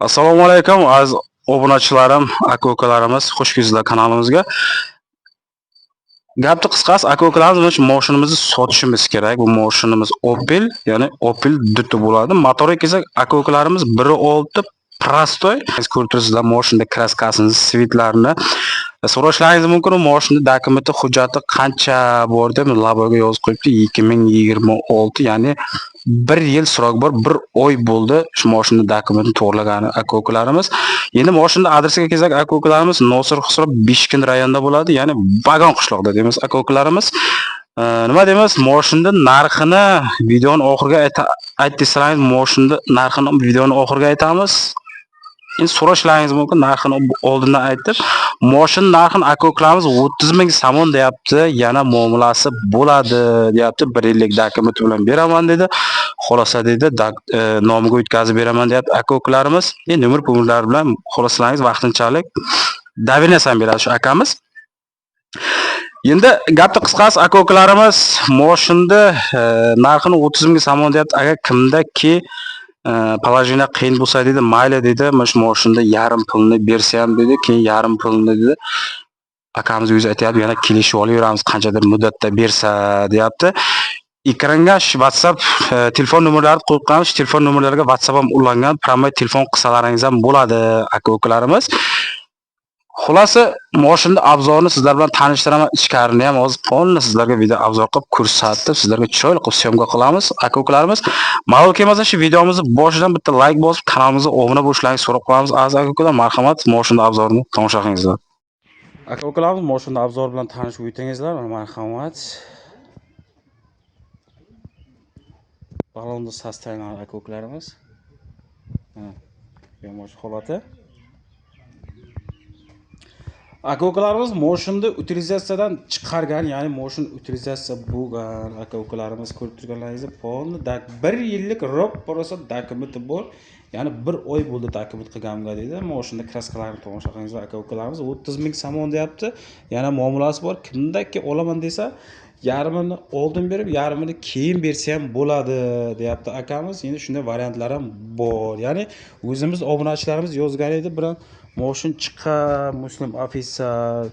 Assalomu alaykum aziz obunachilarim, aka ukalarimiz, xush kelibsizlar kanalimizga. Gapni qisqasi, aka ukalarimiz, mana shu mashinamizni sotishimiz kerak. Bu mashinamiz Opel, ya'ni Opel Duto bo'ladi. Motoriga kelsak, aka ukalarimiz 1.6 простой. Siz ko'rib turibsizlar mashinada краска sini, цвет larini. So'rashlaringiz mumkin, u mashinada dokumenti, hujjati qancha bor deb лобовой ga yozib qo'yibdi 2026, ya'ni 1 yil срок bor, 1 oy bo'ldi shu mashinada dokumentni to'g'rilagani aka ukalarimiz. Endi mashinada adresiga kelsak, aka ukalarimiz, Nosir Xusro Beshkin rayonida bo'ladi, ya'ni Vagon qishlog'ida deymiz aka ukalarimiz. Nima deymiz, mashinada narxini videoni oxiriga ayt desangiz, mashinada narxini videoni oxiriga aytamiz. Endi so'rashlaringiz mumkin, narxini oldindan aytib, moshin narxini aka ukalarimiz 30 ming somon deyapti, yana muomalasi bo'ladi deyapti. 1 yillik dokument bilan beraman dedi. Xolasa dedi, nomiga o'tkazib beraman deyapti aka ukalarimiz. Endi nomer pullar bilan xohlasangiz vaqtinchalik доверенность ham beradi shu akamiz. Endi gapni qisqasi, aka ukalarimiz, moshinni narxini 30 ming somon deyapti. Agar kimdaki положение qiyin bo'lsa dedi, mayli dedi, mana shu moshinda yarim pulini bersa ham dedi, keyin yarim pulini dedi. Akamiz o'zi aytyapti, yana kelishib olaveramiz qanchadir muddatda bersa deyapti. Ekranga shu WhatsApp telefon nomerlarini qo'yib qo'yamiz. Shu telefon nomerlariga WhatsApp ham ulangan, прямой telefon qilsalaringiz ham bo'ladi aka ukalarimiz. Xulasi, moshinni обзор ini sizlar bilan tanishtiraman. Ichkarini ham hozir полный sizlarga video обзор qilib ko'rsatib, sizlarga chiroyli qilib съёмка qilamiz aka ukalarimiz. Ma'lum kelmasa, shu videomizni boshidan bitta like bosib, kanalimizga obuna bo'lishlaringizni so'rab qolamiz. Aziz aka ukalar, marhamat, moshinni обзор ini tomosha qilingizlar. Aka ukalarimiz, moshinni обзор bilan tanishib o'tingizlar, marhamat. Balonni состояние aka ukalarimiz. Ha, bu holati. Aka ukalarimiz, moshinni utilizatsiyadan chiqargan, ya'ni moshin utilizatsiya bo'lgan aka ukalarimiz, ko'rib turganlaringizdek, полный 1 yillik ro'p-rosa dokumenti bor. Ya'ni 1 oy bo'ldi dokument qilganimga deydi. Moshinni краска larini tomosha qilingizlar aka ukalarimiz, 30 ming somon deyapti. Yana muomalasi bor. Kimdaki olaman desa, yarmini oldin berib, yarmini keyin bersa ham bo'ladi deyapti akamiz. Endi shunday variantlar ham bor. Ya'ni o'zimiz obunachilarimiz yozgan edi, bilan moshin chiqqan Muslim ofisar,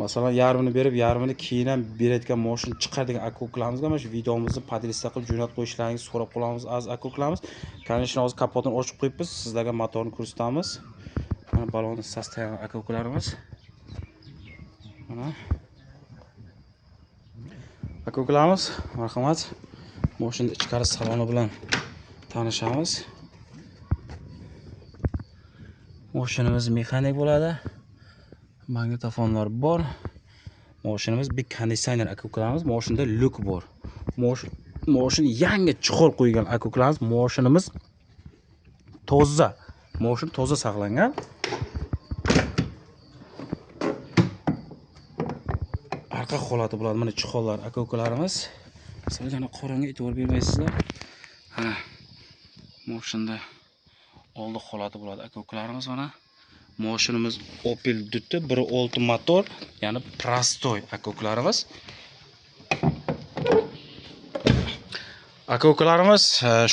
masalan, yarmini berib, yarmini keyin ham beradigan moshin chiqar degan aka ukalarimizga mana shu videomizni поделиться qilib jo'natib qo'yishlaringizni so'rab qolamiz aziz aka ukalarimiz. Конечно, hozir kapotini ochib qo'yibmiz, sizlarga motorni ko'rsatamiz. Mana balonni состояние aka ukalarimiz. Mana aka ukalarimiz, marhamat, moshinni ichkari saloni bilan tanishamiz. Moshinamiz mexanik bo'ladi. Magnitofonlar bor. Moshinamiz bir konditsioner aka ukalarimiz, moshinda lyuk bor. Moshin yangi chixol qo'ygan aka ukalarimiz, moshinamiz toza. Moshin toza saqlangan. Arqa holati bo'ladi, mana chixollar aka ukalarimiz. Salgina qorong'i, e'tibor bermaysizlar. Mana moshinda oldi holati bo'ladi aka ukalarimiz. Mana moshinamiz Opel Duto 1.6 motor, ya'ni prostoy aka ukalarimiz. Aka ukalarimiz,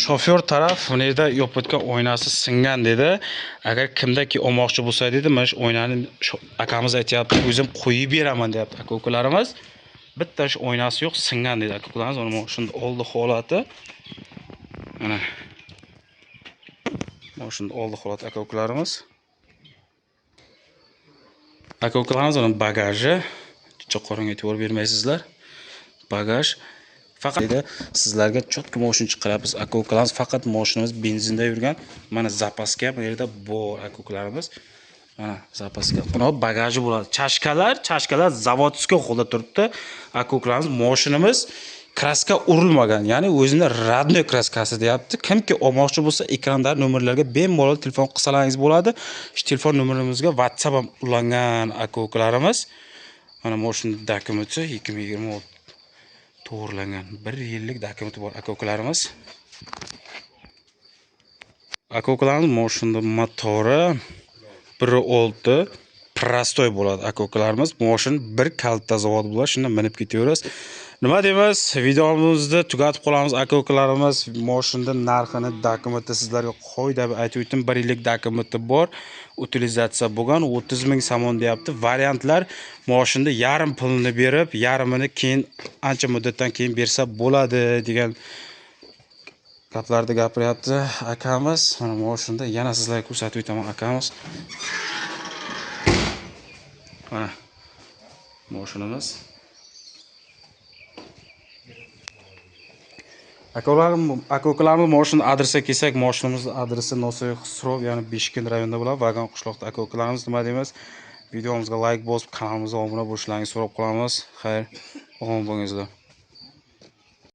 shofyor taraf buni yerda yopayotgan oynasi singan dedi. Agar kimdaki olmoqchi bo'lsa dedi, mana shu oynani akamiz aytyapti, o'zim qo'yib beraman deyapti aka ukalarimiz. Bitta shu oynasi yo'q, singan dedi aka ukalarimiz. Mana moshinning oldi holati. Mana moshinning oldi holati aka ukalarimiz. Aka ukalarimiz, mana bagaji. Cho'qoringga e'tibor bermaysizlar. Bagaj faqat dedi, sizlarga cho'tka moshin chiqaryapmiz aka ukalarimiz. Faqat moshinamiz benzinda yurgan. Mana zapaska bu yerda bor aka ukalarimiz. Mana zapaska. Buni bagaji bo'ladi. Chashkalar zavodskiy holda turibdi aka ukalarimiz. Moshinamiz краска urilmagan, ya'ni o'zini родной краска si deyapti. Kimki olmoqchi bo'lsa, ekrandagi nomerlarga bemalol telefon qilsalaringiz bo'ladi. Shu telefon nomerimizga WhatsApp ham ulangan aka ukalarimiz. Mana moshinning dokumenti 2026 to'g'rilangan. 1 yillik dokumenti bor aka ukalarimiz. Aka ukalarimiz, moshinning motori 1.6 Prostoy bo'ladi aka-ukalarimiz. Moshin bir kalta zavod bo'ladi, shunda minib ketaverasiz. Nima deymiz? Videomizni tugatib qolamiz aka-ukalarimiz. Moshinning narxini, dokumenti sizlarga qo'yda aytib o'tdim. 1 yillik dokumenti bor. Utilizatsiya bo'lgan 30 ming somon deyapti. Variantlar moshinni yarim pulini berib, yarmini keyin ancha muddatdan keyin bersa bo'ladi degan gaplarni gapiryapti akamiz. Mana moshinda yana sizlarga ko'rsatib o'taman akamiz. Mana moshinamiz. Aka-ukalarimiz moshin adresiga kelsak, moshinamizning adresi Nosay Xusrov, ya'ni Beshkent rayonida bo'ladi, Vagon qishloqda aka-ukalarimiz. Nima deymiz? Videomizga like bosib, kanalimizga obuna bo'lishlaringizni so'rab qolamiz. Xayr, omon bo'lingizlar.